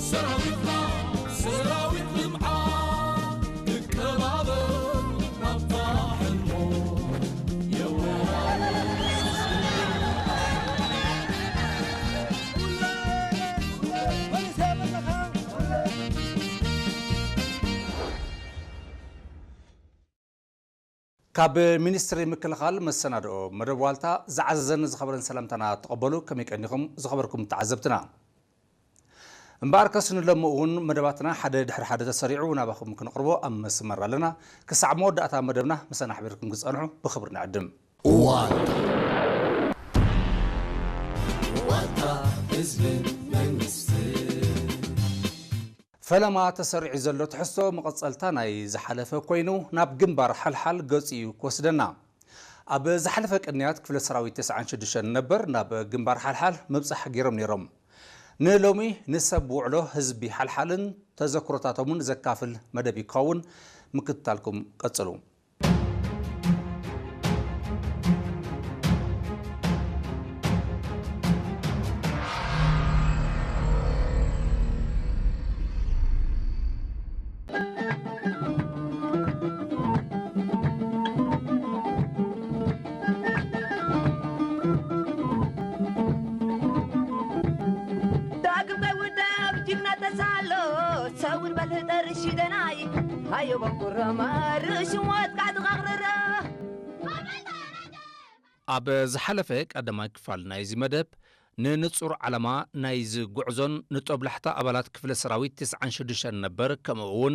ሰራዊትና ሰራዊት ልምዓት ትቀባበል ናብታ ሕልሞ የወራርስ። ካብ ሚኒስትሪ ምክልኻል መሰናድኦ መደብ ዋልታ ዝዓዘዘን ዝኸበረን ሰላምታና ተቐበሉ። ከመይ ቀኒኹም ዝኸበርኩም ተዓዘብትና? እምበኣርከስ ንሎሚ እውን መደባትና ሓደ ድሕሪ ሓደ ተሰሪዑ ናባኹም ክንቕርቦ ኣብ መስመር ኣለና። ክሳዕ መወዳእታ መደብና ምሳና ኣሕቢርኩም ክጸንሑ ብኽብሪ ንዕድም። ዋልታ። ዋልታ ህዝብን መንግስትን። ፈለማ ተሰሪዑ ዘሎ ትሕዝቶ መቐጸልታ ናይ ዝሓለፈ ኮይኑ ናብ ግንባር ሓልሓል ገጹ እዩ ክወስደና። ኣብ ዝሓለፈ ቅንያት ክፍለ ሰራዊት ተስዓን ሽዱሽተን ነበር ናብ ግንባር ሓልሓል ምብጻሕ ገይሮም ነይሮም። ንሎሚ ንሰብ ውዕሎ ህዝቢ ሓልሓልን ተዘክሮታቶምን ዘካፍል መደብ ይከውን። ምክትታልኩም ቀጽሉ። ዳግም ከይውደብ ጅግና ተሳሎ፣ ሰውን በልህ ጠርሽ ደናይ፣ ሃዮ በንኩረማ ርእሽም ወጥቃ ትቓቕርረ። ኣብ ዝሓለፈ ቀዳማይ ክፋል ናይዚ መደብ፣ ንንጹር ዓላማ ናይዚ ጉዕዞን ንጦብላሕታ ኣባላት ክፍለ ሰራዊት ተስዓን ሽዱሽተን ነበር፣ ከምኡ እውን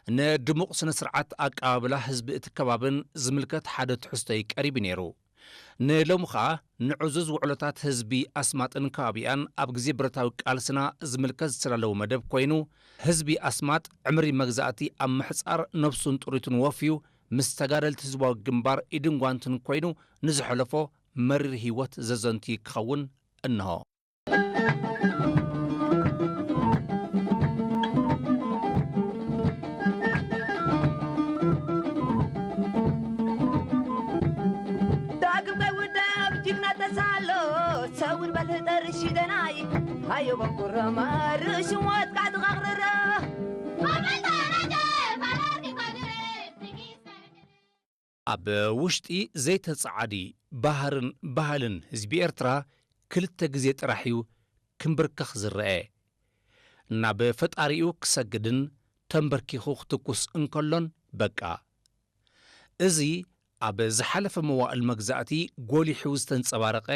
ንድሙቕ ስነ ስርዓት ኣቀባብላ ህዝቢ እቲ ከባብን ዝምልከት ሓደ ትሕዝቶይ ቀሪቡ ነይሩ። ንሎሚ ኸኣ ንዕዙዝ ውዕሎታት ህዝቢ ኣስማጥን ከባቢኣን ኣብ ግዜ ብረታዊ ቃልስና ዝምልከት ዝተዳለወ መደብ ኮይኑ፣ ህዝቢ ኣስማጥ ዕምሪ መግዛእቲ ኣብ ምሕጻር ነብሱን ጥሪቱን ወፍዩ ምስ ተጋደልቲ ህዝባዊ ግንባር ኢድን ጓንትን ኮይኑ ንዝሐለፎ መሪር ህይወት ዘዘንቱ ክኸውን እንሆ። ዳግም ከይውደብ ጅግና ተሳሎ፣ ሰውን በልህ ጠርሽ ደናይ፣ ሃዮ በንኩረማ ርእሽም ወጥቃ ትቓቕርረ። ኣብ ውሽጢ ዘይተጻዓዲ ባህርን ባህልን ህዝቢ ኤርትራ ክልተ ግዜ ጥራሕ እዩ ክምብርከኽ ዝረአ። ናብ ፈጣሪኡ ክሰግድን ተንበርኪኹ ክትኩስ እንከሎን በቃ። እዚ ኣብ ዝሓለፈ መዋእል መግዛእቲ ጎሊሑ ዝተንጸባረቐ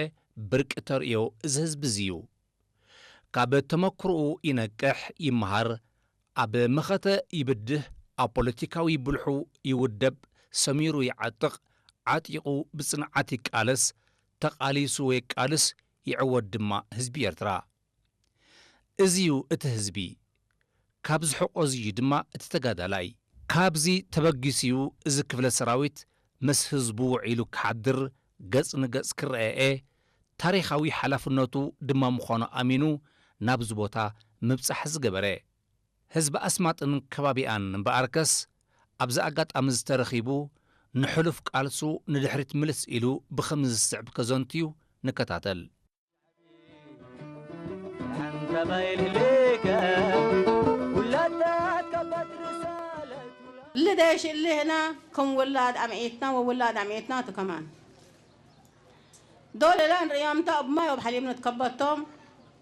ብርቂ ተርእዮ እዚ ህዝቢ እዚ እዩ። ካብ ተመክሮኡ ይነቅሕ፣ ይመሃር፣ ኣብ መኸተ ይብድህ፣ ኣብ ፖለቲካዊ ብልሑ ይውደብ፣ ሰሚሩ ይዓጥቕ፣ ዓጢቑ ብጽንዓት ይቃለስ፣ ተቓሊሱ የቃልስ፣ ይዕወት ድማ ህዝቢ ኤርትራ። እዚ እዩ እቲ ህዝቢ። ካብዚ ሕቆ እዚ እዩ ድማ እቲ ተጋዳላይ። ካብዚ ተበጊሱ እዩ እዚ ክፍለ ሰራዊት ምስ ህዝቡ ውዒሉ ክሓድር፣ ገጽ ንገጽ ክረኣኤ፣ ታሪኻዊ ሓላፍነቱ ድማ ምዃኑ ኣሚኑ ናብዚ ቦታ ምብጻሕ ዝገበረ። ህዝቢ ኣስማጥን ከባቢኣን እምበኣርከስ፣ ኣብዚ ኣጋጣሚ እዚ ተረኺቡ፣ ንሕሉፍ ቃልሱ ንድሕሪት ምልስ ኢሉ ብኸምዚ ዝስዕብ ከዘንቱ እዩ። ንከታተል። ልደሽ እልህና ከም ውላድ ኣምዒትና ወውላድ ኣምዒትና ትከማን ዶለላ ንርእዮም እታ እብማ ወብ ሓሊብነት ከበቶም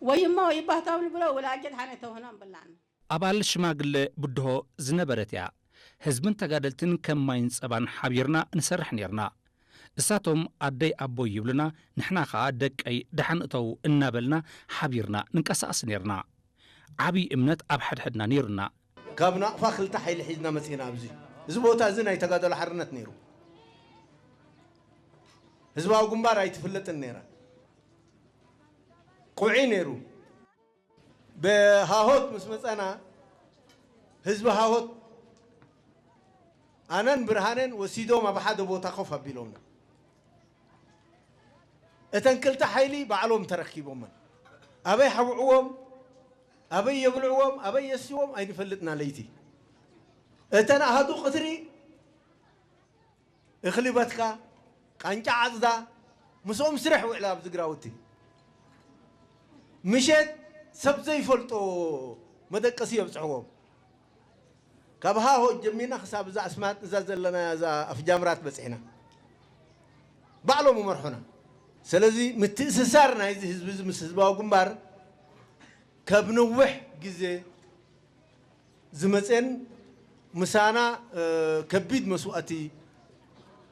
ወይማ ወይባህታም ልብሎ ውላጀት ሓነ ተውህኖም ብላን። ኣባል ሽማግለ ብድሆ ዝነበረት እያ። ህዝብን ተጋደልትን ከም ማይን ጸባን ሓቢርና ንሰርሕ ኔርና። እሳቶም ኣደይ ኣቦይ ይብሉና፣ ንሕና ኸኣ ደቀይ ደሓን እተዉ እናበልና ሓቢርና ንንቀሳቐስ ኔርና። ዓቢ እምነት ኣብ ሕድሕድና ኔሩና። ካብ ናቕፋ ክልተ ሓይሊ ሒዝና መጺእና ኣብዚ። እዚ ቦታ እዚ ናይ ተጋደሎ ሓርነት ኔሩ። ህዝባዊ ግንባር ኣይትፍለጥን ኔራ። ቁዒ ኔሩ። ብሃሆት ምስ መጸና፣ ህዝቢ ሃሆት ኣነን ብርሃነን ወሲዶም ኣብ ሓደ ቦታ ኮፍ ኣቢሎምና። እተን ክልተ ሓይሊ ባዕሎም ተረኪቦመን። ኣበይ ሓውዕዎም፣ ኣበይ የብልዕዎም፣ ኣበይ የስዎም ኣይንፈልጥና። ለይቲ እተን ኣሃዱ ቅትሪ እኽሊ በትካ፣ ቃንጫ ዓጽዳ፣ ምስኦም ስርሕ ውዕላ ኣብዚ ግራውቲ። ምሸት ሰብ ዘይፈልጦ መደቀሲ የብጽሕዎም። ካብ ሃሆ ጀሚርና ክሳብ እዛ ኣስማጥ እዛ ዘለና እዛ ኣፍጃምራት በጺሕና። ባዕሎም ይመርሑና። ስለዚ ምትእስሳር ናይዚ ህዝቢ እዚ ምስ ህዝባዊ ግንባር ካብ ነዊሕ ግዜ ዝመጸን ምሳና ከቢድ መስዋእቲ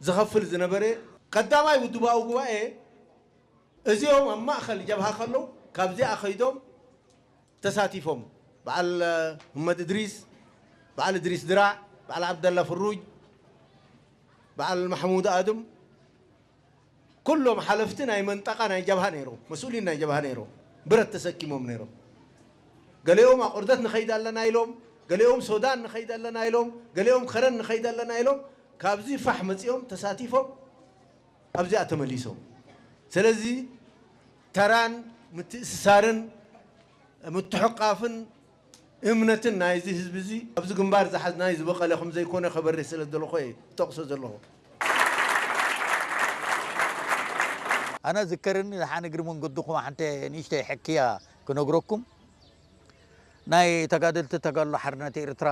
ዝኸፍል ዝነበረ ቀዳማይ ውድባዊ ጉባኤ እዚኦም ኣብ ማእኸል ጀብሃ ከለዉ ካብዚኣ ከይዶም ተሳቲፎም። በዓል እመድ እድሪስ፣ በዓል እድሪስ ድራዕ፣ በዓል ዓብደላ ፍሩጅ፣ በዓል ማሕሙድ ኣድም፣ ኩሎም ሓለፍቲ ናይ መንጠቃ ናይ ጀብሃ ነይሮም፣ መስኡሊን ናይ ጀብሃ ነይሮም፣ ብረት ተሰኪሞም ነይሮም። ገሊኦም ኣቑርደት ንኸይድ ኣለና ኢሎም፣ ገሊኦም ሶዳን ንኸይድ ኣለና ኢሎም፣ ገሊኦም ከረን ንኸይድ ኣለና ኢሎም፣ ካብዚ ፋሕ መጺኦም ተሳቲፎም ኣብዚኣ ተመሊሶም። ስለዚ ተራን ምትእስሳርን ምትሕቋፍን እምነትን ናይዚ ህዝቢ እዚ ኣብዚ ግንባር ዝሓዝናዮ ዝበቐለ ከም ዘይኮነ ከበርህ ስለ ዝደለኹ እየ ዝጠቕሶ ዘለኹ። ኣነ ዝከረኒ ደሓን እግሪ መንገድኹም ሓንቲ ንእሽተይ ሕክያ ክነግረኩም። ናይ ተጋደልቲ ተጋድሎ ሓርነት ኤርትራ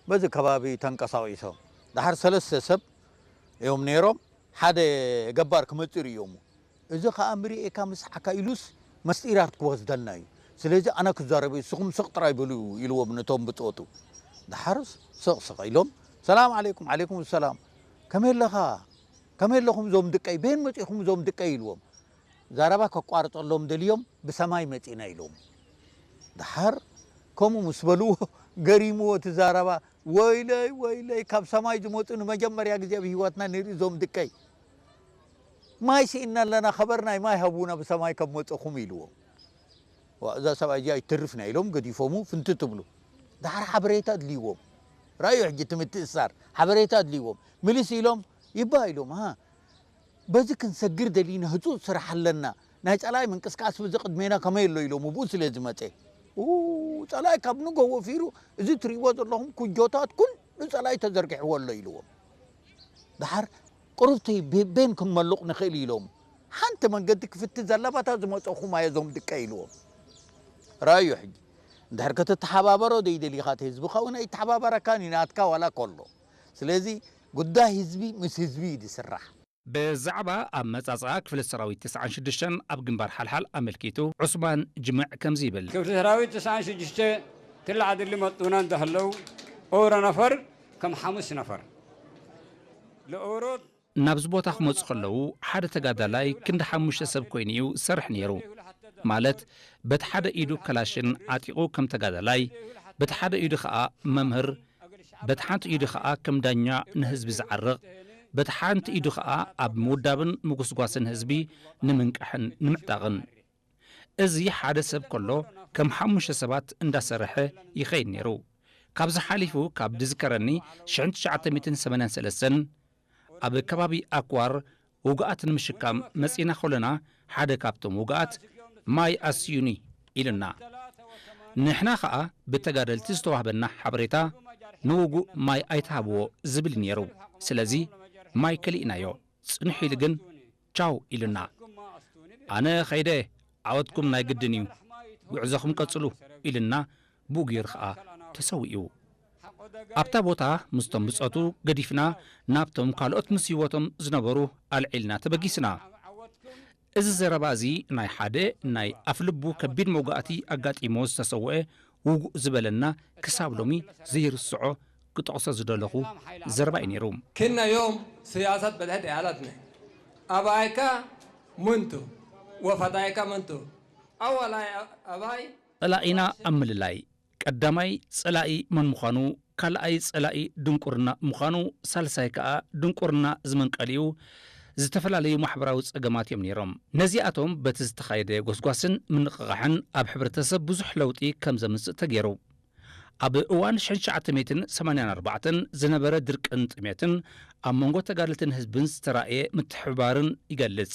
በዚ ከባቢ ተንቀሳቒሶም ደሓር ሰለስተ ሰብ እዮም ነይሮም። ሓደ ገባር ክመፅእ ርእዮሞ እዚ ኸኣ ምርእካ ምስሓካ ኢሉስ መስጢራት ክወስደና እዩ። ስለዚ ኣነ ክዛረብ እየ፣ ንስኹም ስቕ ጥራይ በሉ ኢልዎም ነቶም ብጾቱ። ደሓርስ ስቕ ስቕ ኢሎም ሰላም ዓለይኩም። ዓለይኩም ሰላም። ከመይ ኣለኻ? ከመይ ኣለኹም እዞም ድቀይ? በየን መጺኹም እዞም ድቀይ? ኢልዎም። ዛረባ ከቋርጸሎም ደልዮም ብሰማይ መጺና ኢሎም። ደሓር ከምኡ ምስ በልዎ ገሪምዎ እቲ ዛረባ። ወይለይ ወይለይ፣ ካብ ሰማይ ዝመጹ ንመጀመርያ ግዜ ኣብ ህይወትና ንርኢ እዞም ድቀይ። ማይ ስኢንና ኣለና፣ ከበር ናይ ማይ ሃቡና ብሰማይ ካብ መጸኹም ኢልዎም። ዋ እዛ ሰብኣይ እዚኣ ኣይትርፍን እያ ኢሎም ገዲፎሙ ፍንትት ብሉ። ደሓር ሓበሬታ ኣድልይዎም። ረኣዩ ሕጂ እቲ ምትእስሳር ሓበሬታ ኣድልይዎም። ምልስ ኢሎም ይባ ኢሎም ሃ በዚ ክንሰግር ደሊና ህጹጽ ስራሕ ኣለና። ናይ ጸላኢ ምንቅስቃስ በዚ ቅድሜና ከመይ ኣሎ ኢሎም ብኡ ስለ ዝመጸ ኡ ጸላኢ ካብ ንጎ ወፊሩ እዚ ትርእይዎ ዘለኹም ኩጆታት ኩሉ ጸላኢ ተዘርጊሕዎ ኣሎ ኢልዎም። ደሓር ቁሩብተይ ቤቤን ክንመሉቕ ንኽእል ኢሎም ሓንቲ መንገዲ ክፍቲ ዘለባታ ዝመፀኹም ኣየ ዞም ድቀ ኢልዎም። ረኣዩ ሕጂ እንድሕር ከተተሓባበሮ ዘይደሊኻ እቲ ህዝቢ ከውን ኣይተሓባበረካን እዩ ናትካ ዋላ ከሎ። ስለዚ ጉዳይ ህዝቢ ምስ ህዝቢ እዩ ዝስራሕ። ብዛዕባ ኣመጻጽኣ ክፍለ ሰራዊት ተስዓን ሽዱሽተን ኣብ ግንባር ሓልሓል ኣመልኪቱ ዑስማን ጅምዕ ከምዚ ይብል። ክፍለ ሰራዊት ተስዓን ሽዱሽተ ክሊ ዓድሊ መጡና እንዳህለው ኦረ ነፈር ከም ሓሙስ ነፈር ለኦሮት ናብዚ ቦታ ክመጹ ከለዉ ሓደ ተጋዳላይ ክንዲ ሓሙሽተ ሰብ ኮይኑ እዩ ዝሰርሕ ነይሩ። ማለት በቲ ሓደ ኢዱ ከላሽን ዓጢቑ ከም ተጋዳላይ፣ በቲ ሓደ ኢዱ ኸኣ መምህር፣ በቲ ሓንቲ ኢዱ ኸኣ ከም ዳኛ ንህዝቢ ዝዓርቕ፣ በቲ ሓንቲ ኢዱ ኸኣ ኣብ ምውዳብን ምጉስጓስን ህዝቢ ንምንቃሕን ንምዕጣቕን። እዚ ሓደ ሰብ ከሎ ከም ሓሙሽተ ሰባት እንዳሰርሐ ይኸይድ ነይሩ። ካብዚ ሓሊፉ ካብ ድዝከረኒ ሽሕን ትሽዓተ ሚእትን ሰማንያን ሰለስተን ኣብ ከባቢ ኣክዋር ውጉኣት ንምሽካም መጺእና ከሎና ሓደ ካብቶም ውጉኣት ማይ ኣስዩኒ ኢሉና። ንሕና ኸኣ ብተጋደልቲ ዝተዋህበና ሓበሬታ ንውጉእ ማይ ኣይትሃብዎ ዝብል ነይሩ። ስለዚ ማይ ከሊእናዮ። ጽንሕ ኢሉ ግን ቻው ኢሉና። ኣነ ኸይደ ዓወትኩም ናይ ግድን እዩ፣ ጉዕዞኹም ቀጽሉ ኢሉና ብኡ ገይሩ ኸኣ ተሰዊኡ። ኣብታ ቦታ ምስቶም ብጾቱ ገዲፍና ናብቶም ካልኦት ምስ ህይወቶም ዝነበሩ ኣልዒልና ተበጊስና። እዚ ዘረባ እዚ ናይ ሓደ ናይ ኣፍልቡ ከቢድ መውጋእቲ ኣጋጢሞ ዝተሰወአ ውጉእ ዝበለና ክሳብ ሎሚ ዘይርስዖ ክጠቕሶ ዝደለኹ ዘረባ እዩ ነይሩ። ክናዮም ስያሰት በድሐት ያላትነ ኣባይካ ምንቱ ወፈዳይካ ምንቱ ኣወላይ ኣባይ ጸላኢና ኣብ ምልላይ ቀዳማይ ጸላኢ መን ምዃኑ፣ ካልኣይ ጸላኢ ድንቁርና ምዃኑ፣ ሳልሳይ ከኣ ድንቁርና ዝመንቀሊኡ ዝተፈላለዩ ማሕበራዊ ጸገማት እዮም ነይሮም። ነዚኣቶም በቲ ዝተኻየደ ጎስጓስን ምንቕቓሕን ኣብ ሕብረተሰብ ብዙሕ ለውጢ ከም ዘምጽእ ተገይሩ። ኣብ እዋን ሽሕን ትሽዓተ ሚእትን ሰማንያን ኣርባዕተን ዝነበረ ድርቅን ጥሜትን ኣብ መንጎ ተጋደልትን ህዝብን ዝተራእየ ምትሕብባርን ይገልጽ።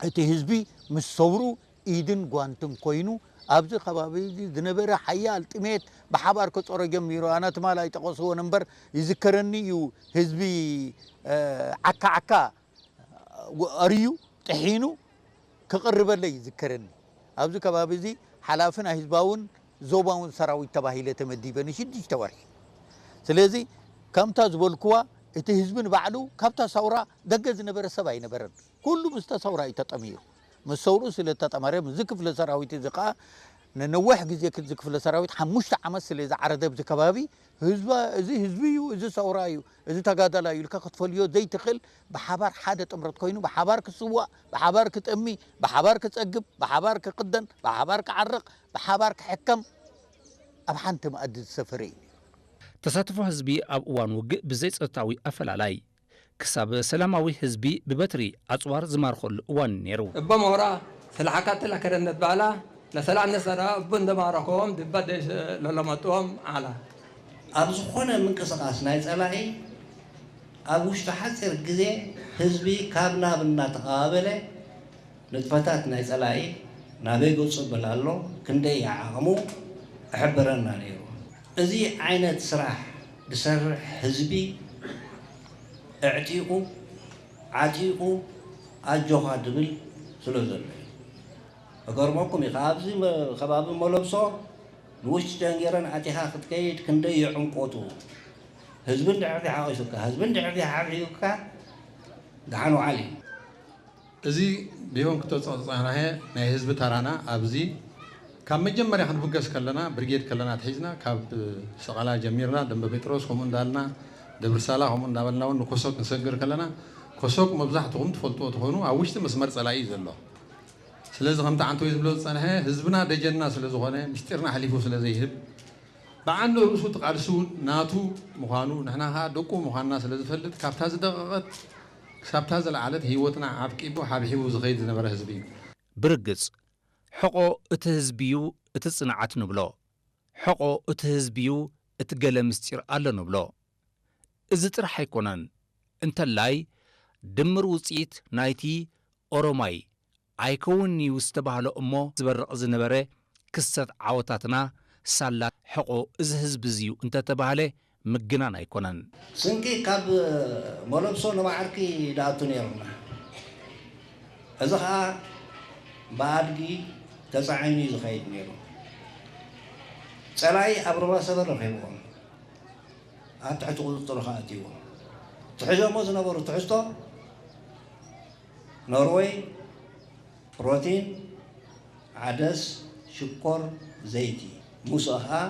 እቲ ህዝቢ ምስ ሰውሩ ኢድን ጓንትን ኮይኑ ኣብዚ ከባቢ እዚ ዝነበረ ሓያል ጥሜት ብሓባር ክጸሮ ጀሚሩ። ኣነ ትማል ኣይጠቐስዎን እምበር ይዝከረኒ እዩ። ህዝቢ ዓካ ዓካ ኣርዩ ጥሒኑ ክቕርበለይ ይዝከረኒ። ኣብዚ ከባቢ እዚ ሓላፊ ናይ ህዝባውን ዞባውን ሰራዊት ተባሂለ ተመዲበ ንሽዱሽተ ወርሒ። ስለዚ ከምታ ዝበልክዋ እቲ ህዝቢ ንባዕሉ ካብታ ሰውራ ደገ ዝነበረ ሰብ ኣይነበረን። ኩሉ ምስታ ሰውራ እዩ ተጠሚሩ። ምስ ሰውርኡ ስለ እተጠመረ ምስዚ ክፍለ ሰራዊት እዚ ከዓ ንነዊሕ ግዜ ክዚ ክፍለ ሰራዊት ሓሙሽተ ዓመት ስለ ዝዓረደ ኣብዚ ከባቢ ህዝባ እዚ ህዝቢ እዩ፣ እዚ ሰውራ እዩ፣ እዚ ተጋዳላይ እዩ ኢልካ ክትፈልዮ ዘይትኽእል ብሓባር ሓደ ጥምረት ኮይኑ ብሓባር ክስዋእ፣ ብሓባር ክጠሚ፣ ብሓባር ክጸግብ፣ ብሓባር ክቕደን፣ ብሓባር ክዓርቕ፣ ብሓባር ክሕከም ኣብ ሓንቲ መኣዲ ዝሰፈረ እዩ። ተሳትፎ ህዝቢ ኣብ እዋን ውግእ ብዘይ ጸጥታዊ ኣፈላላይ ክሳብ ሰላማዊ ህዝቢ ብበትሪ ኣጽዋር ዝማርኸሉ እዋን ነይሩ። እቦ ሞራ ስለ ሓካትላ ከደነት ባላ ለሰላም ነሰራ እቡ እንደማረኸዎም ድባ ደሽ ለለመጥዎም ዓላ። ኣብ ዝኾነ ምንቅስቓስ ናይ ጸላኢ ኣብ ውሽጢ ሓፂር ግዜ ህዝቢ ካብ ናብ እናተቐባበለ ንጥፈታት ናይ ጸላኢ ናበይ ገፁ ብል ኣሎ ክንደይ ዓቕሙ እሕብረና ነይሩ። እዚ ዓይነት ስራሕ ዝሰርሕ ህዝቢ እዕጢቑ ዓጢቑ ኣጆኻ ድብል ስለ ዘሎ እዩ። እገርመኩም እዩ ኣብዚ ከባቢ መለብሶ ንውሽጢ ደንጌረን ኣቲኻ ክትከይድ ክንደይ ይዕንቆቱ። ህዝቢ እንድሕር ሓቒሱካ ህዝቢ እንድሕር ሓብሒቡካ ደሓን ውዓል እዩ። እዚ ቢሆን ክተፀናሕየ ናይ ህዝቢ ተራና ኣብዚ ካብ መጀመርያ ክንብገስ ከለና ብርጌድ ከለና ኣትሒዝና ካብ ሰቐላ ጀሚርና ደንበ ጴጥሮስ ከምኡ እንዳልና ደብርሳላ ከምኡ እንዳበልና እውን ንኮሶክ ክንሰግር ከለና ኮሶክ መብዛሕትኹም ትፈልጥዎ ትኾኑ ኣብ ውሽጢ መስመር ፀላኢ እዩ ዘሎ። ስለዚ ከምቲ ዓንተወይ ዝብሎ ዝፀንሐ ህዝብና ደጀንና ስለዝኾነ ምስጢርና ኣሕሊፉ ስለዘይህብ ብዓንደ ርእሱ እቲ ቃልሲ እውን ናቱ ምዃኑ ንሕና ከዓ ደቁ ምዃንና ስለዝፈልጥ ካብታ ዝደቐቐት ክሳብታ ዝለዓለት ህይወትና ዓብቂቡ ሓብሒቡ ዝኸይድ ዝነበረ ህዝቢ እዩ። ብርግጽ ሕቖ እቲ ህዝቢዩ እቲ ጽንዓት ንብሎ። ሕቖ እቲ ህዝቢዩ እቲ ገለ ምስጢር ኣሎ ንብሎ። እዚ ጥራሕ ኣይኮነን። እንተላይ ድምር ውጽኢት ናይቲ ኦሮማይ ኣይከውንንዩ ዝተባህሎ እሞ ዝበርቕ ዝነበረ ክስተት ዓወታትና ሳላ ሕቖ እዚ ህዝቢ እዚዩ እንተተባህለ ምግናን ኣይኮነን። ስንቂ ካብ መለብሶ ንባዕርኪ ድኣቱ ነይሩና። እዚ ኸኣ ብኣድጊ ተጻዒኑ እዩ ዝኸይድ ነይሩ። ጸላኢ ኣብ ሩባ ሰበር ረኺብዎም ኣብ ትሕቲ ቁጽጽሩ ኸኣ ኣትይዎም። ትሕዞሞ ዝነበሩ ትሕዝቶ ኖርወይ ፕሮቲን፣ ዓደስ፣ ሽኮር፣ ዘይቲ፣ ምስኡ ኸዓ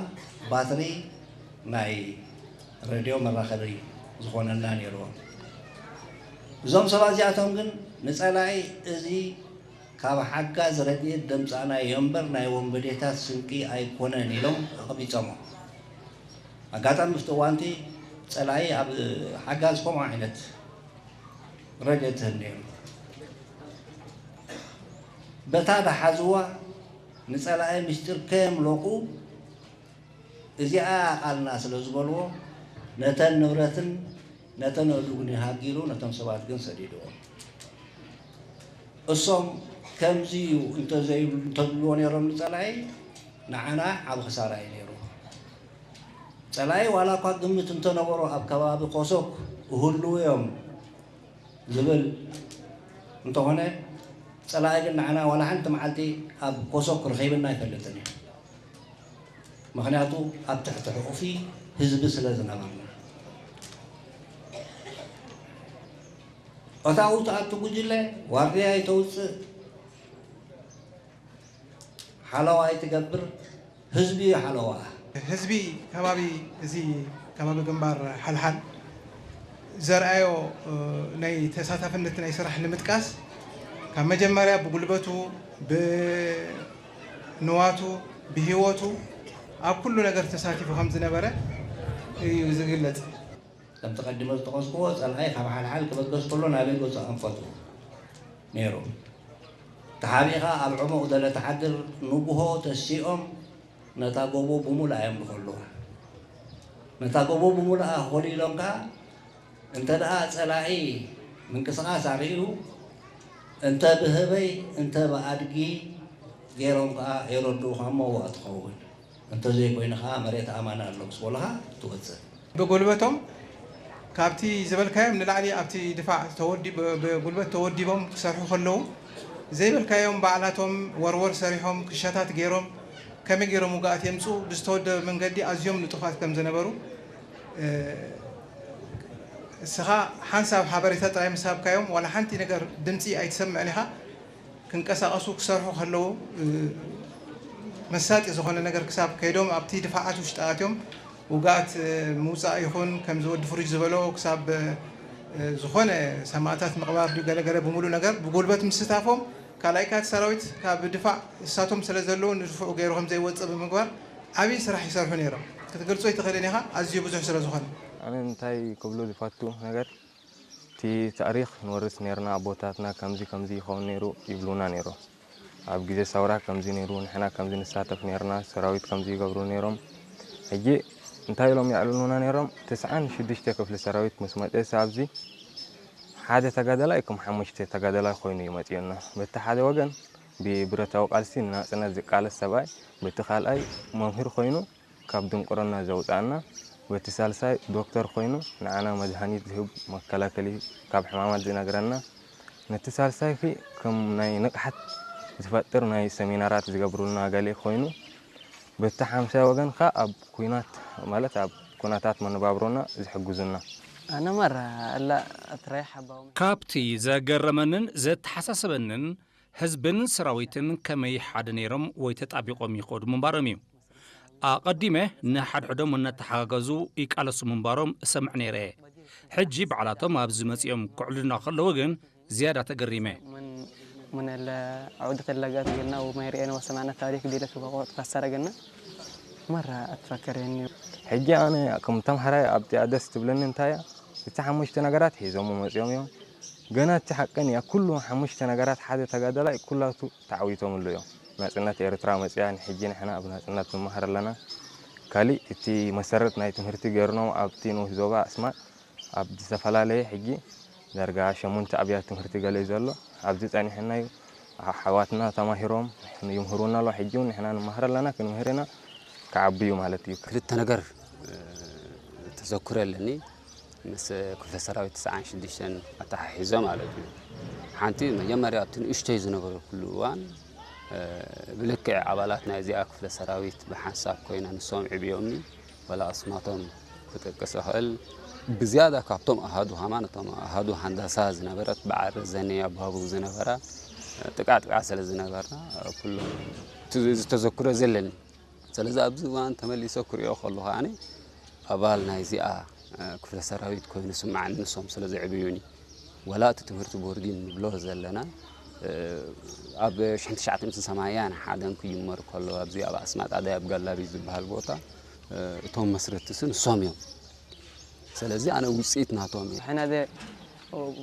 ባትሪ ናይ ረድዮ መራኸቢ ዝኾነና ነይርዎ። እዞም ሰባት እዚኣቶም ግን ንጸላኢ እዚ ካብ ሓጋዝ ረድኤት ደምጻእናዮ እምበር ናይ ወንበዴታት ስንቂ ኣይኮነን ኢሎም ኣቐቢጾሞ። ኣጋጣሚ ኣብቲ እዋንቲ ጸላኢ ኣብ ሓጋዝ ከምኡ ዓይነት ረድኤት ትህብ ነይሩ። በታ ደሓዝዋ ንጸላኢ ምስጢር ከየምለቑ እዚኣ ቃልና ስለ ዝበልዎ ነተን ንብረትን ነተን ኣእዱግን ሃጊሩ ነቶም ሰባት ግን ሰዲድዎም። እሶም ከምዚ እዩ እንተዘይብሉ እንተዝብልዎ ነይሮም ንጸላኢ ንዓና ዓብ ክሳራ እዩ ነይሩ። ጸላኢ ዋላ እኳ ግምት እንተነበሮ ኣብ ከባቢ ኮሶክ እህልዉ እዮም ዝብል እንተኾነ ጸላኢ ግን ንዓና ዋላ ሓንቲ መዓልቲ ኣብ ኮሶክ ረኺብና ኣይፈልጥን እዩ። ምኽንያቱ ኣብ ትሕቲ ሕቑፊ ህዝቢ ስለ ዝነበርና። እታ ውትኣቱ ጉጅለ ዋርድያ ኣይተውፅእ ሓለዋ ኣይትገብር ህዝቢ እዩ ሓለዋ። ህዝቢ ከባቢ እዚ ከባቢ ግንባር ሓልሓል ዘርኣዮ ናይ ተሳታፍነት ናይ ስራሕ ንምጥቃስ ካብ መጀመርያ ብጉልበቱ ብንዋቱ ብሂወቱ ኣብ ኩሉ ነገር ተሳቲፉ ከም ዝነበረ እዩ ዝግለጽ። ከምቲ ቀዲመ ዝጠቐስክዎ ጸላኢ ካብ ሓልሓል ክበገስ ከሎ ናበይ ገጹ ኣንፈቱ ነይሩ። ተሓቢእኻ ኣብ ዕሙቕ ደለ ትሓድር ንጉሆ ተሲኦም ነታ ጎቦ ብሙሉኣ እዮም ዝኸልዋ። ነታ ጎቦ ብምሉኣ ኮሊሎም ከኣ እንተ ደኣ ጸላኢ ምንቅስቓስ ኣርእዩ፣ እንተ ብህበይ እንተ ብኣድጊ ገይሮም ከኣ የረድኡኻ እሞ ዋእ ትኸውን። እንተዘይኮይኑ ከኣ መሬት ኣማን ኣሎ ምስ በሉኻ ትወጽእ። ብጉልበቶም ካብቲ ዝበልካዮም ንላዕሊ ኣብቲ ድፋዕ ተወዲ-፣ ብ-፣ ብጉልበት ተወዲቦም ክሰርሑ ከለዉ ዘይበልካዮም ባዕላቶም ወርወር ሰሪሖም ክሻታት ገይሮም ከመይ ገይሮም ውግኣት የምጽኡ ብዝተወደበ መንገዲ ኣዝዮም ንጡፋት ከም ዝነበሩ፣ እ፣ እስኻ ሓንሳብ ሓበሬታ ጥራይ ምስ ሃብካዮም ዋላ ሓንቲ ነገር ድምጺ ኣይትሰምዕን ኢኻ። ክንቀሳቐሱ ክሰርሑ ከለዉ፣ እ፣ መሳጢ ዝኾነ ነገር ክሳብ ከይዶም ኣብቲ ድፋዓት ውሽጢ ኣትዮም ውግኣት፣ እ፣ ምውጻእ ይኹን ከምዚ ወዲ ፍሩጅ ዝበሎ ክሳብ፣ እ፣ ዝኾነ ሰማእታት ምቕባር ድዩ ገለ ገለ ብምሉእ ነገር ብጉልበት ምስታፎም ካልኣይ ካት ሰራዊት ካብ ድፋዕ እሳቶም ስለ ዘለዉ ንድፍዑ ገይሩ ከም ዘይወጽእ ብምግባር ዓብዪ ስራሕ ይሰርሑ ነይሮም። ክትገልጾ ኣይትኽእልን ኢኻ፣ ኣዝዩ ብዙሕ ስለ ዝኾነ። ኣነ እንታይ ክብሎ ዝፈቱ ነገር፣ እቲ ታሪኽ ንወርስ ነርና፣ ኣቦታትና ከምዚ ከምዚ ይኸውን ነይሩ ይብሉና ነይሮም። ኣብ ግዜ ሰውራ ከምዚ ነይሩ፣ ንሕና ከምዚ ንሳተፍ ነርና፣ ሰራዊት ከምዚ ይገብሩ ነይሮም። ሕጂ እንታይ ኢሎም የዕልሉና ነይሮም? ትስዓን ሽዱሽተ ክፍሊ ሰራዊት ምስ መጠስ ኣብዚ ሓደ ተጋዳላይ ከም ሓሙሽተ ተጋዳላይ ኮይኑ እዩ መጺኡና። በቲ ሓደ ወገን ብብረታዊ ቃልሲ ንናጽነት ዝቃለስ ሰብኣይ፣ በቲ ካልኣይ መምህር ኮይኑ ካብ ድንቁርና ዘውጽኣና፣ በቲ ሳልሳይ ዶክተር ኮይኑ ንዓና መድሃኒት ዝህብ መከላከሊ ካብ ሕማማት ዝነግረና፣ ነቲ ሳልሳይ ኺ ከም ናይ ንቕሓት ዝፈጥር ናይ ሰሚናራት ዝገብሩልና ገለ ኮይኑ፣ በቲ ሓምሳይ ወገን ኸኣ ኣብ ኲናት ማለት ኣብ ኩነታት መነባብሮና ዝሕግዙና። ኣነ መራ ኣላ ኣትራይ ሓባው ካብቲ ዘገረመንን ዘተሓሳሰበንን ህዝብን ሰራዊትን ከመይ ሓደ ነይሮም ወይ ተጣቢቖም ይኸዱ ምንባሮም እዩ። ኣቐዲመ ንሓድሕዶም እናተሓጋገዙ ይቃለሱ ምንባሮም እሰምዕ ነይረ እየ። ሕጂ ባዕላቶም ኣብዚ መጺኦም ክዕልሉና ከለዉ ግን ዝያዳ ተገሪመ። من من العقدة اللقات قلنا وما يرئينا وسمعنا التاريخ ديلة وقت فسر قلنا مرة أتفكر يعني. ሕጂ ኣነ ከም ተምሃራይ ኣብቲኣ ደስ ትብለኒ እንታይ እያ? እቲ ሓሙሽተ ነገራት ሒዞም መጺኦም እዮም። ገና እቲ ሓቀን እያ፣ ኩሉ ሓሙሽተ ነገራት ሓደ ተጋዳላይ ኩላቱ ተዓዊቶምሉ እዮም። ናጽነት ኤርትራ መጽያ፣ ንሕጂ ንሕና ኣብ ናጽነት ንመሃር ኣለና። ካሊእ እቲ መሰረት ናይ ትምህርቲ ገይርኖም ኣብቲ ንኡስ ዞባ ኣስማጥ ኣብ ዝተፈላለየ ሕጂ ዳርጋ ሸሞንተ ኣብያት ትምህርቲ ገለ እዩ ዘሎ። ኣብዚ ጸኒሕና እዩ። ኣሓዋትና ተማሂሮም ይምህሩና ኣለዉ። ሕጂ እውን ንሕና ንመሃር ኣለና፣ ክንምህር ኢና። ክዓቢ እዩ ማለት እዩ። ክልተ ነገር፣ እ፣ ተዘክሮ ኣለኒ። ምስ ክፍለ ሰራዊት ትስዓን ሽዱሽተን ኣተሓሒዞ ማለት እዩ። ሓንቲ መጀመርያ ኣብቲ ንእሽተይ ዝነበርኩሉ እዋን፣ እ፣ ብልክዕ ኣባላት ናይዚኣ ክፍለ ሰራዊት ብሓንሳብ ኮይና ንሶም ዕብዮምኒ፣ ዋላ ኣስማቶም ክጠቅስ እኽእል። ብዝያዳ ካብቶም ኣሃዱ ሃማን፣ እቶም ኣሃዱ ሃንዳሳ ዝነበረት በዓል ረዘነ ኣብ ባቡር ዝነበራ፣ እ፣ ጥቃ ጥቃ ስለ ዝነበርና፣ እ፣ ኩሎም እቲ፣ እዚ ተዘክሮ ዘለኒ። ስለዚ ኣብዚ እዋን ተመሊሰ ክሪኦ ከለኹ ኣነ ኣባል ናይዚኣ፣ እ፣ ክፍለ ሰራዊት ኮይኑ ስምዓኒ፣ ንሶም ስለ ዘዕብዩኒ። ዋላ እቲ ትምህርቲ ቦርዲን ንብሎ ዘለና፣ እ፣ ኣብ ሽሕን ትሽዓተ ሚእትን ሰማንያን ሓደን ክጅመር ከሎ ኣብዚ ኣብ ኣስማጣ ዳይ ኣብ ጋላቢ ዝበሃል ቦታ፣ እ፣ እቶም መስረትቲ ንሶም እዮም። ስለዚ ኣነ ውፅኢት ናቶም እየ። احنا ده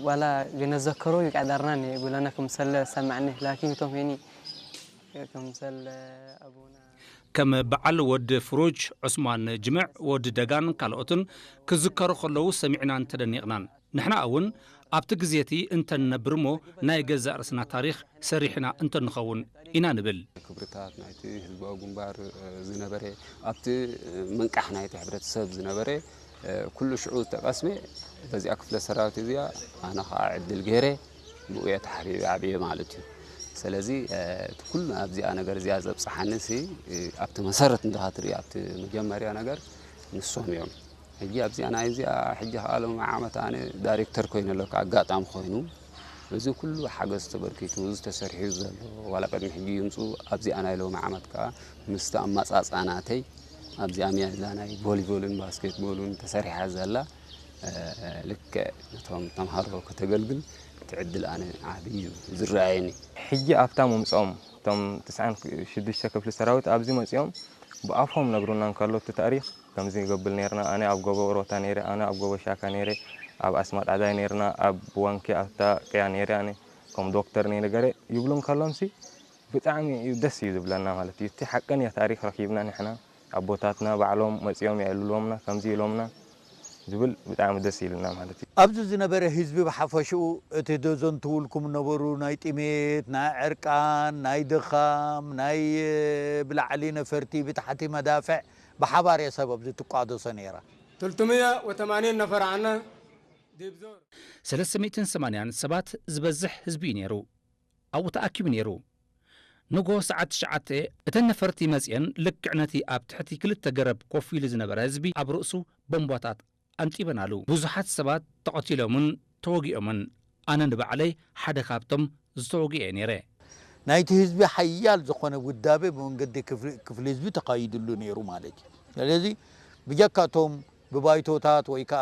ولا جنزكرو يقعدرنا ولا نكم سل سمعني لكن توم هني كم سل أبونا ከም በዓል ወዲ ፍሩጅ፣ ዑስማን ጅምዕ፣ ወዲ ደጋን ካልኦትን ክዝከሩ ከለዉ ሰሚዕናን ተደኒቕናን። ንሕና እውን ኣብቲ ግዜ እቲ እንተንነብር እሞ ናይ ገዛእ ርእስና ታሪኽ ሰሪሕና እንተንኸውን ኢና ንብል። ክብርታት ናይቲ ህዝባዊ ግንባር፣ እ፣ ዝነበረ፣ ኣብቲ፣ እ፣ ምንቃሕ ናይቲ ሕብረተሰብ ዝነበረ፣ እ፣ ኩሉ ሽዑ ዝተቐስመ በዚኣ ክፍለ ሰራዊት እዚኣ ኣነ ኸዓ ዕድል ገይረ ብኡ እየ ተሓቢበ ዓብየ ማለት እዩ። ስለዚ፣ እ፣ እቲ ኩሉ ኣብዚኣ ነገር እዚኣ ዘብጽሓኒ ሲ፣ እ፣ ኣብቲ መሰረት እንተ ትርኢ ኣብቲ መጀመርያ ነገር ንሶም እዮም። ሕጂ ኣብዚኣ ናይ እዚኣ ሕጂ ከኣ ሎሚ ዓመት ኣነ ዳይሬክተር ኮይኑ ኣለኩ። ኣጋጣሚ ኮይኑ እዚ ኩሉ ሓገዝ ተበርኪቱ፣ እዚ ተሰሪሑ ዘሎ ዋላ ቅድሚ ሕጂ ይምፁ፣ ኣብዚኣ ናይ ሎሚ ዓመት ከኣ ምስቲ ኣመጻጽኣ ናተይ ኣብዚኣ ሜዳ ናይ ቮሊቦልን ባስኬትቦልን ተሰሪሓ ዘላ፣ እ፣ ልክዕ ነቶም ተምሃሮ ከተገልግል እቲ ዕድል ኣነ ዓቢ እዩ ዝረኣየኒ። ሕጂ ኣብታ ምምፅኦም እቶም ትስዓን ሽዱሽተ ክፍሊ ሰራዊት ኣብዚ መፂኦም ብኣፎም ነግሩና እንከሎ እቲ ታሪኽ ከምዚ ይገብር ነይርና፣ ኣነ ኣብ ጎቦ ሮታ ነይረ፣ ኣነ ኣብ ጎቦ ሻካ ነይረ፣ ኣብ ኣስማጥ ዓዳይ ነይርና፣ ኣብ ዋንኪ ኣብታ ቅያ ነይረ፣ ኣነ ከም ዶክተር ነይረ ገረ ይብሉ እንከሎምሲ ብጣዕሚ እዩ ደስ እዩ ዝብለና ማለት እዩ። እቲ ሓቀኛ ታሪኽ ረኺብና ንሕና ኣቦታትና ባዕሎም መጺኦም የዕልልዎምና፣ ከምዚ ኢሎምና ዝብል ብጣዕሚ ደስ ኢልና ማለት እዩ። ኣብዚ ዝነበረ ህዝቢ ብሓፈሽኡ፣ እቲ ዶ ዘንትውልኩም ነበሩ ናይ ጥሜት፣ ናይ ዕርቃን፣ ናይ ድኻም፣ ናይ ብላዕሊ ነፈርቲ ብታሕቲ መዳፍዕ ብሓባር እያ ሰብ ኣብዚ ትቋደሶ ነይራ። تلتمية وتمانين نفر عنا ديبزور. ሰለስተ ሚእትን ሰማንያን ሰባት ዝበዝሕ ህዝቢ እዩ ነይሩ ኣብኡ ተኣኪቡ ነይሩ። ንጎ ሰዓት ትሽዓተ እተን ነፈርቲ መጺአን ልክዕ ነቲ ኣብ ትሕቲ ክልተ ገረብ ኮፍ ኢሉ ዝነበረ ህዝቢ ኣብ ርእሱ ቦምባታት ኣንጢበናሉ። ብዙሓት ሰባት ተቐቲሎምን ተወጊኦምን። ኣነ ንባዕለይ ሓደ ካብቶም ዝተወግኤ ነይረ። ናይቲ ህዝቢ ሓያል ዝኾነ ውዳቤ ብመንገዲ ክፍሊ ህዝቢ ተኻይድሉ ነይሩ ማለት እዩ። ስለዚ ብጀካቶም ብባይቶታት ወይ ከዓ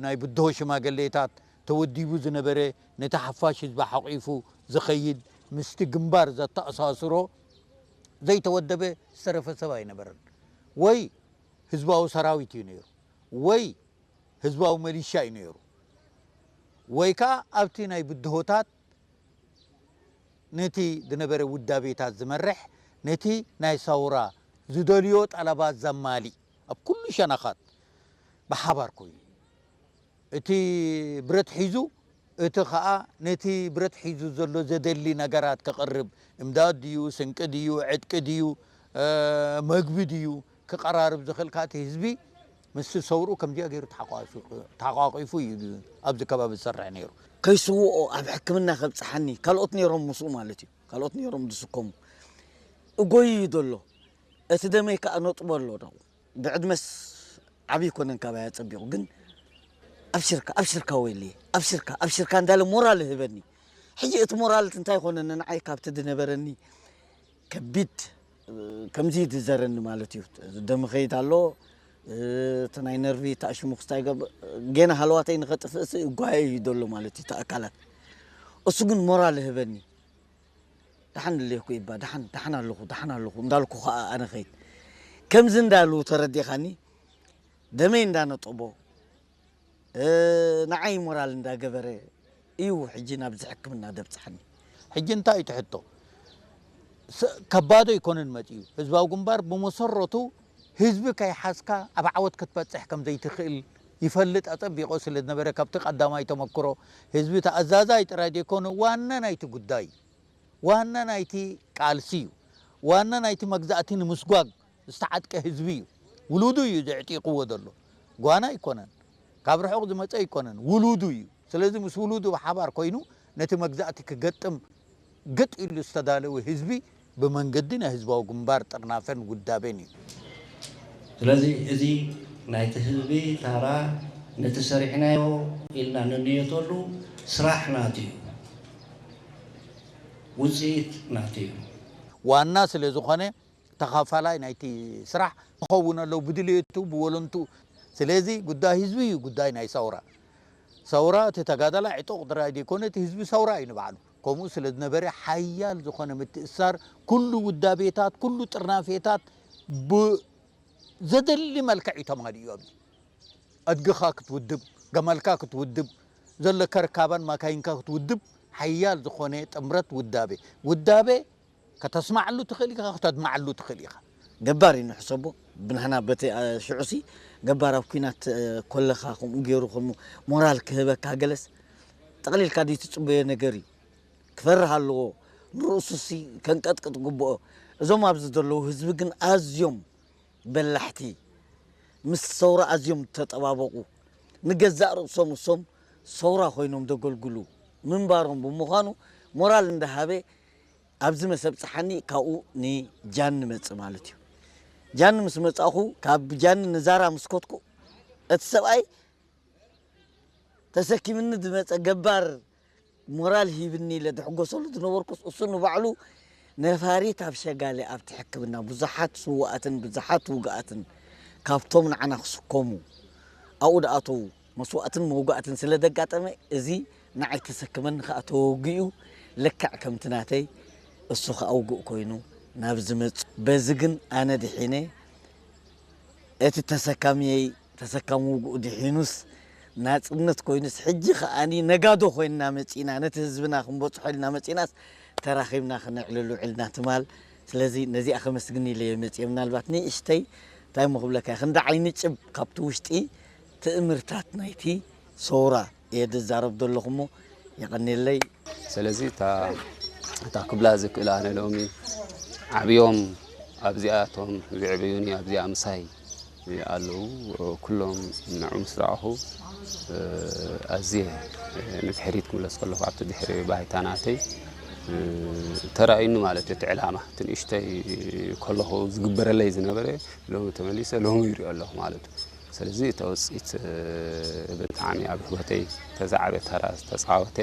ናይ ብድሆ ሽማግሌታት ተወዲቡ ዝነበረ ነቲ ሓፋሽ ህዝቢ ሓቒፉ ዝኸይድ ምስቲ ግንባር ዘተኣሳስሮ ዘይተወደበ ዝተረፈ ሰብ ኣይነበረን። ወይ ህዝባዊ ሰራዊት እዩ ነይሩ፣ ወይ ህዝባዊ መሊሻ እዩ ነይሩ፣ ወይ ከዓ ኣብቲ ናይ ብድሆታት ነቲ ዝነበረ ውዳቤታት ዝመርሕ፣ ነቲ ናይ ሰውራ ዝደልዮ ጠለባት ዘማሊእ ኣብ ኩሉ ሸነኻት ብሓባር ኮይኑ እቲ ብረት ሒዙ እቲ ኸኣ ነቲ ብረት ሒዙ ዘሎ ዘደሊ ነገራት ከቕርብ፣ እምዳድ ድዩ፣ ስንቂ ድዩ፣ ዕጥቂ ድዩ፣ መግቢ ድዩ ክቐራርብ ዝኽእል፣ ከኣ እቲ ህዝቢ ምስቲ ሰውርኡ ከምዚኣ ገይሩ ተሓቋፊ- ተሓቋቒፉ እዩ ኣብዚ ከባቢ ዝሰርሕ ነይሩ። ከይስውኦ ኣብ ሕክምና ከብፅሓኒ ካልኦት ነይሮም ምስኡ ማለት እዩ። ካልኦት ነይሮም ዝስከሙ። እጎይ እዩ ዘሎ። እቲ ደመይ ከኣ ነጥቦ ኣሎ። ብዕድመስ ዓብዪ ኮነን ካባይ ኣጸቢቑ፣ ግን ኣብሽርካ ኣብሽርካ ወይለየ ኣብሽርካ ኣብሽርካ እንዳለ ሞራል ይህበኒ። ሕጂ እቲ ሞራል እንታይ ኮነኒ ንዓይ ካብቲ ዝነበረኒ ከቢድ ከምዚ ዝዘረኒ ማለት እዩ። ደም ኸይድ ኣሎ፣ እቲ ናይ ነርቪ ተኣሽሙ ክስታይ ገብ ገና ሃለዋተይ ንኸጥፍእሲ እጓየ እዩ ዘሎ ማለት እዩ እቲ ኣካላት። እሱ ግን ሞራል ይህበኒ። ደሓን ኣለኹ ይባ ደሓን ደሓን ኣለኹ ደሓን ኣለኹ እንዳልኩ ከዓ ኣነ ኸይድ ከምዚ እንዳሉ ተረዲኻኒ ደመይ እንዳነጠቦ ንዓይ ሞራል እንዳገበረ እዩ ሕጂ ናብዚ ሕክምና ደብፅሓኒ። ሕጂ እንታይ እዩ ትሕቶ? ከባዶ ኣይኮነን መፂኡ። ህዝባዊ ግንባር ብመሰረቱ ህዝቢ ከይሓዝካ ኣብ ዓወት ክትበፅሕ ከም ዘይትኽእል ይፈልጥ ኣፀቢቑ ስለ ዝነበረ ካብቲ ቀዳማይ ተመክሮ ህዝቢ ተኣዛዛይ ጥራይ ዘይኮነ ዋና ናይቲ ጉዳይ ዋና ናይቲ ቃልሲ እዩ። ዋና ናይቲ መግዛእቲ ንምስጓግ ዝተዓጥቀ ህዝቢ እዩ። ውሉዱ እዩ ዘዕጢቕዎ ዘሎ። ጓና ኣይኮነን፣ ካብ ርሑቕ ዝመፀ ኣይኮነን፣ ውሉዱ እዩ። ስለዚ ምስ ውሉዱ ብሓባር ኮይኑ ነቲ መግዛእቲ ክገጥም ግጥ ኢሉ ዝተዳለወ ህዝቢ ብመንገዲ ናይ ህዝባዊ ግንባር ጥርናፈን ውዳቤን እዩ። ስለዚ እዚ ናይቲ ህዝቢ ታራ ነቲ ሰሪሕናዮ ኢልና ንንየተሉ ስራሕ ናቱ እዩ፣ ውፅኢት ናቱ እዩ። ዋና ስለ ዝኾነ ተኻፋላይ ናይቲ ስራሕ ክኸውን ኣለዎ ብድልየቱ ብወለንቱ። ስለዚ ጉዳይ ህዝቢ እዩ ጉዳይ ናይ ሰውራ። ሰውራ እቲ ተጋዳላይ ዕጡቕ ጥራይ ዘይኮነ እቲ ህዝቢ ሰውራ እዩ ንባዕሉ። ከምኡ ስለ ዝነበረ ሓያል ዝኾነ ምትእስሳር ኩሉ ውዳቤታት ኩሉ ጥርናፌታት ብዘደሊ መልክዕ እዩ ተማሊኡ። ኣብዚ ኣድግኻ ክትውድብ፣ ገመልካ ክትውድብ፣ ዘለካ ርካባን ማካይንካ ክትውድብ ሓያል ዝኾነ ጥምረት ውዳቤ። ውዳቤ ከተስማዓሉ ትኽእል ኢኻ፣ ክተድማዓሉ ትኽእል ኢኻ። ገባር እዩ ንሕሰቦ ብናህና በቲ ሽዑሲ ገባር ኣብ ኩናት ኮለኻ ከምኡ ገይሩ ከም ሞራል ክህበካ ገለስ ጠቕሊልካ ድዩ ትፅበዮ ነገር እዩ። ክፈርህ ኣለዎ ንርእሱሲ ከንቀጥቅጥ ግብኦ። እዞም ኣብዚ ዘለዉ ህዝቢ ግን ኣዝዮም በላሕቲ ምስ ሰውራ ኣዝዮም ተጠባበቑ። ንገዛእ ርእሶም እሶም ሰውራ ኮይኖም ዘገልግሉ ምንባሮም ብምዃኑ ሞራል እንዳሃበ ኣብዚ መሰብፅሓኒ ካብኡ ንጃኒ መፅእ ማለት እዩ። ጃኒ ምስ መፃእኹ ካብ ጃኒ ንዛራ ምስ ከድኩ እቲ ሰብኣይ ተሰኪምኒ ዝመፀ ገባር ሞራል ሂብኒ ኢለ ዝሕጎሰሉ ዝነበርኩስ እሱ ንባዕሉ ነፋሪት ኣብ ሸጋሊ ኣብቲ ሕክምና ብዙሓት ስውኣትን ብዙሓት ውግኣትን ካብቶም ንዓና ክስከሙ ኣብኡ ዝኣተዉ መስዋእትን መውጋእትን ስለ ዘጋጠመ እዚ ንዓይ ተሰክመኒ ከዓ ተወጊኡ ልክዕ ከምቲ ናተይ እሱ ከዓ ውጉእ ኮይኑ ናብ ዝመፅ በዚ ግን ኣነ ድሒነ እቲ ተሰካሚየይ ተሰካሚ ውግኡ ድሒኑስ ናፅነት ኮይኑስ ሕጂ ከዓኒ ነጋዶ ኮይንና መፂና ነቲ ህዝብና ክንበፅሖ ኢልና መፂናስ ተራኺብና ክነዕልል ውዒልና ትማል ስለዚ ነዚኣ ከመስግን ኢለ እየ መፅየ። ምናልባት ንእሽተይ እንታይ እሞ ክብለካ እየ፣ ክንዲ ዓይኒ ጭብ ካብቲ ውሽጢ ትእምርታት ናይቲ ሰውራ እየ ዝዛረብ ዘለኹ እሞ የቐንየለይ። ስለዚ እታ እታ ክብላ ዝክእል ኣነ ሎሚ ዓብዮም ኣብዚኣ እቶም ዝዕበዩኒ ኣብዚኣ ምሳይ ኣለዉ። ኩሎም ንዑ ምስ ረኣኹ ኣዝየ ንድሕሪት ክምለስ ከለኹ ኣብቲ ድሕሪ ባይታ ናተይ ተራእዩኒ ማለት እዩ። እቲ ዕላማ እቲ ንእሽተይ ከለኹ ዝግበረለይ ዝነበረ ሎሚ ተመሊሰ ሎሚ ይሪኦ ኣለኹ ማለት እዩ። ስለዚ እታ ውፅኢት ብጣዕሚ ኣብ ህይወተይ ተዛዕበ ተራ ዝተፃወተ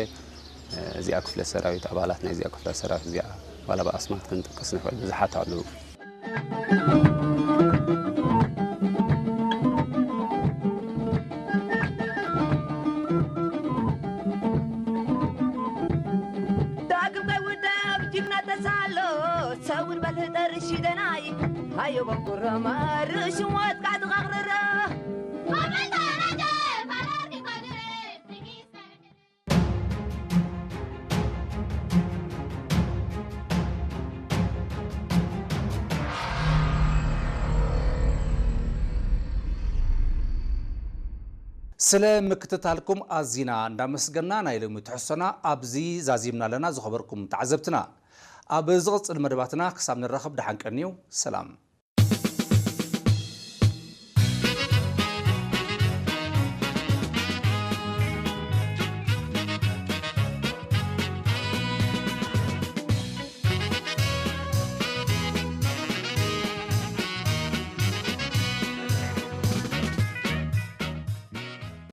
እዚኣ ክፍለ ሰራዊት ኣባላት ናይዚኣ ክፍለ ሰራዊት እዚኣ ዋላ ብኣስማት ክንጠቅስ ንኽእል ብዙሓት ኣለዉ። ዳግም ከይውደብ ጅግና ተሳሎ ሰውር በል ህጠር ሽደናይ ሃዮ በንኩረማ ርእሽም ወጥቃ ትቓቕርረ ስለ ምክትታልኩም ኣዚና እንዳመስገና ናይ ሎሚ ትሕዝቶና ኣብዚ ዛዚምና ኣለና። ዝኸበርኩም ተዓዘብትና፣ ኣብ ዝቕጽል መደባትና ክሳብ ንራኸብ ደሓን ቀንዩ። ሰላም።